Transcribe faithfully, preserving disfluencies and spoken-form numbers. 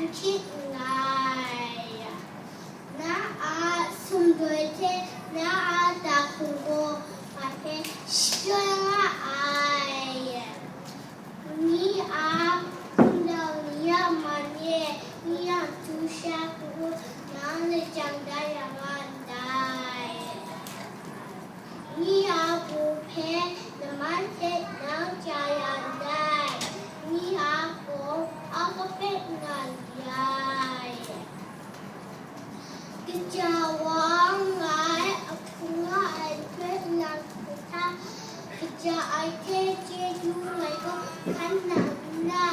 Hkrit nngai. Na a sumdoi hte na a dakhung gaw ngai hpe shachyoi nga ai. Ni a hpunau ni a man e, ni a htu sha hku nang lajang da ya nga ndai. Ni a bu hpe laman hte nang ja ya ndai, ni a gaw a kapet nga li ai. Kaja wa nga ai, ahpung nga ai hpe nang hta kaja ai hte chyeju ngai gaw hkan nang nna,